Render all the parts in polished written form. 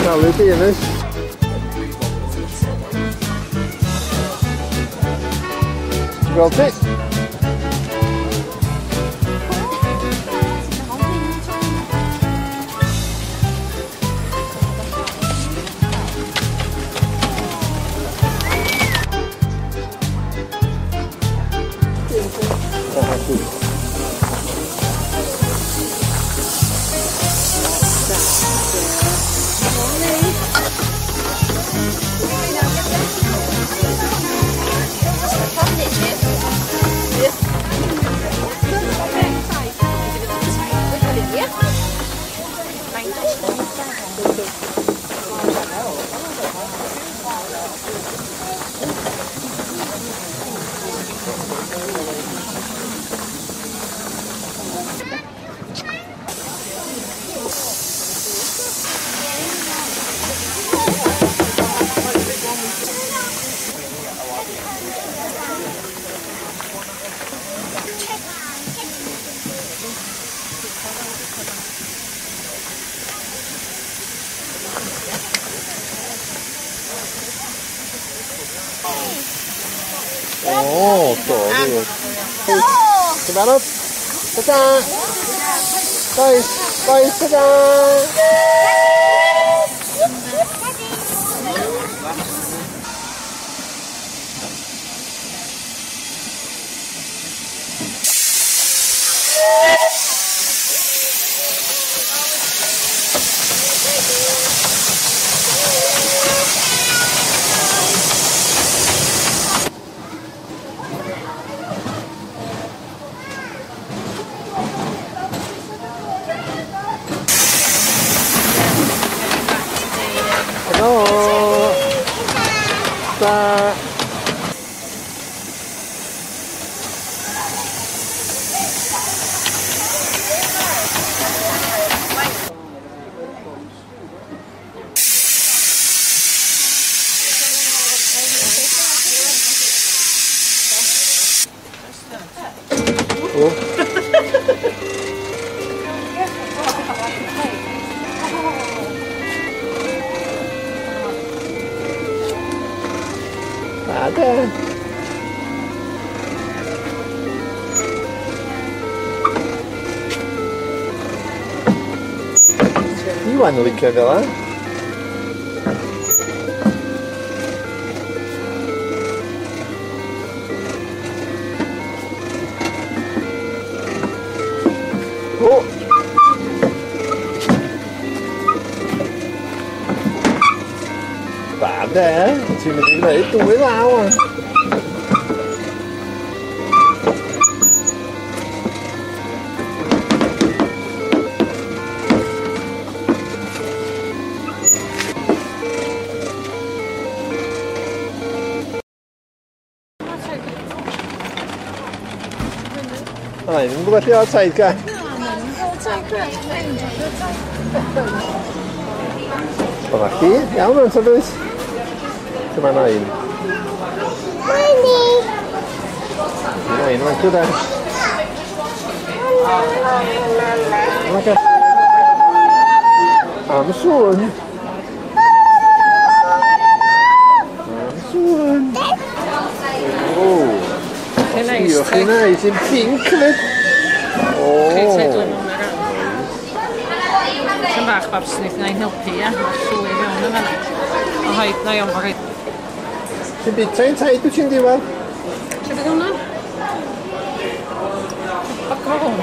Talu di ynys. Ti'n gweld ti? O, do. Ti'n barod? Ta-da! Boys, boys, ta-da! Ada. Iwan yn licio fel 'a. O! Da de, ti'n mynd i gwneud dwy dda wan. Ai, ddim yn gwybod lle oedd taid ga. Dyma chdi, iawn o'n tydwys. Dyma nain. Naini! Nain, mae'n cwyd ar. Am sŵn. Am sŵn. O. Diolch yn neis, yn pink fyd. O. Ti'n bach, babs, wneith na'n helpu, ia? Mae'r llwy fewn yn fanna. O, haid, na iawn, rhaid. Ti'n bita i'n taid wyt ti'n diwedd? Ti'n bydd hwnna? Bac o hwn.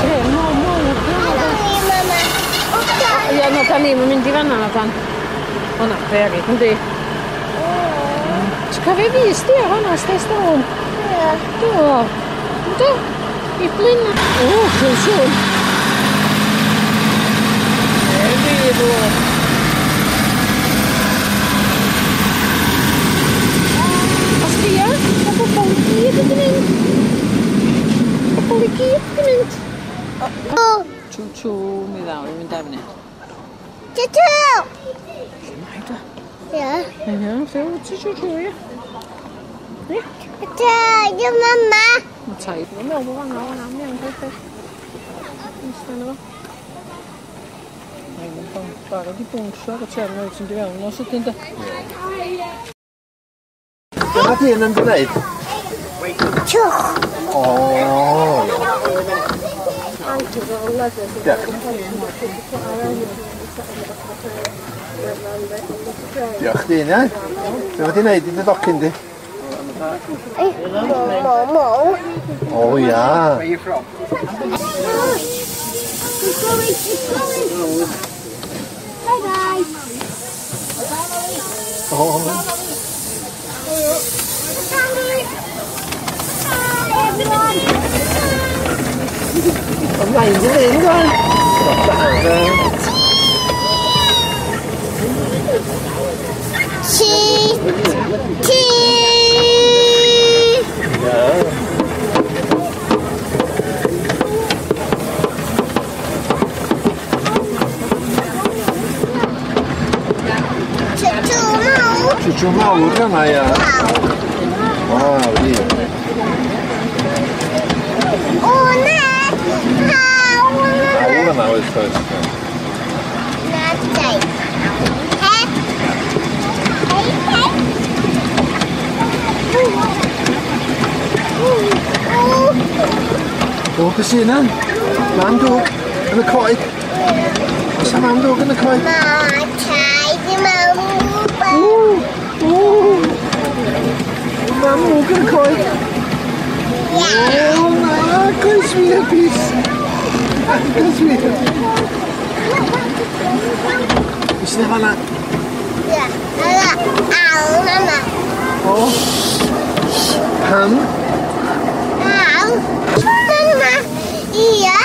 Tre, mawr, mawr. Ia, no, da ni'n mynd i fanna, na dan. Hwnna, berig, yndi? Ti'n cofio fi, sdi ar hwnna, sdi stone? Ie. Do. Ynddo? I blin. O, chi'n siŵr. Heavy blwch. Os di ia, mae bobl i gyd wedi mynd. Bobl i gyd wedi mynd. Chw chw, mi ddaw i mynd arni. Chw chw! Mae do. Ie. Ie, chw chw chw, ie. Ie. Chw, mama. Mae taid yn meddwl bod fanna, fanna, mi'n gwybod. Eistedd yna fo. Mae'n barod i bwnsio ar y term sy'n di fewn o sydyn de. Dyna dyn yn gwneud? Twch! O! Diolch. Diolch dyn, ia? Be mae di wneud i dy docyn di? Mo. O ia. Where are you from? Keep going, keep going. Bye bye. Oh. Family. Bye everyone. Ond nain di mynd o'n. Chi. Chi. Chwchw mawr yna, ia. Waw, i. O, na! Hawl yna! Hawl yna, oes, oes. Na, dau. He! Hei, hei! O, beth sy'n yna? Mam dwg yn y coed. Oes na mam dwg yn y coed? Ma, taid i mam. Ww! Mam mwg yn y coed. O, na, goes wir, pys. Goes wir. Beth sy'n fan'na? Ia, awl yna. O. Pam? Awl. Yna. Ia.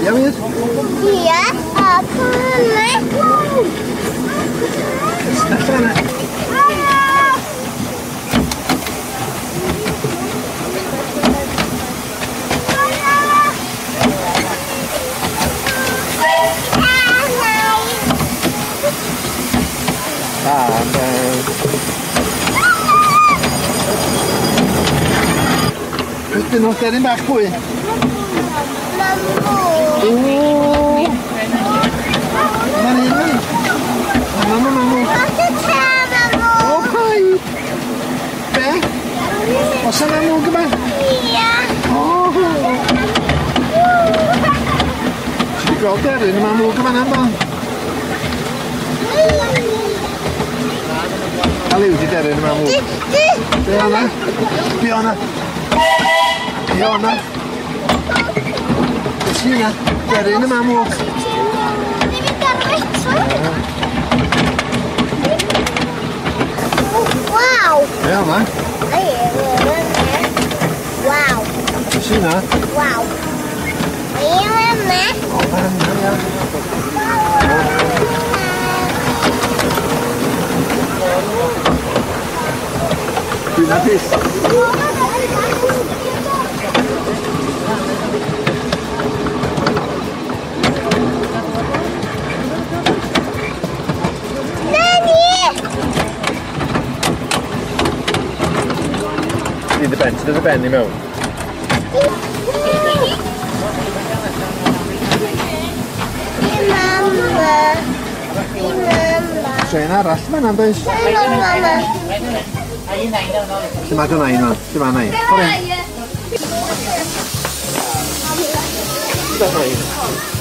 Ia, wir? Ia. A pam. Beth sy'n fan'na? Ydyn nhw'n deryn bach pwy? Mamw. Ma'n un yn. Mamw, mamw. O, paid. Be? Oes yna mamw gyma? Ia. O. Ti wedi gweld deryn y mamw gyma na, do? A liw di deryn y mamw. Be o'na? Be o'na? Be o'na? Be sy yna? Deryn y mamw. Waw! Be o'na? Waw! Be sy yna? Waw! Be o'na? O, na, ia. Dwi'n hapus. Nani! Ti'n dy ben, ti'n dy ben i mewn. Mama. Mama. Trên arall fan'na, does? Mama. Lle mae dy nain fan? Lle mae nain? Ffordd hyn. Lle mae nain?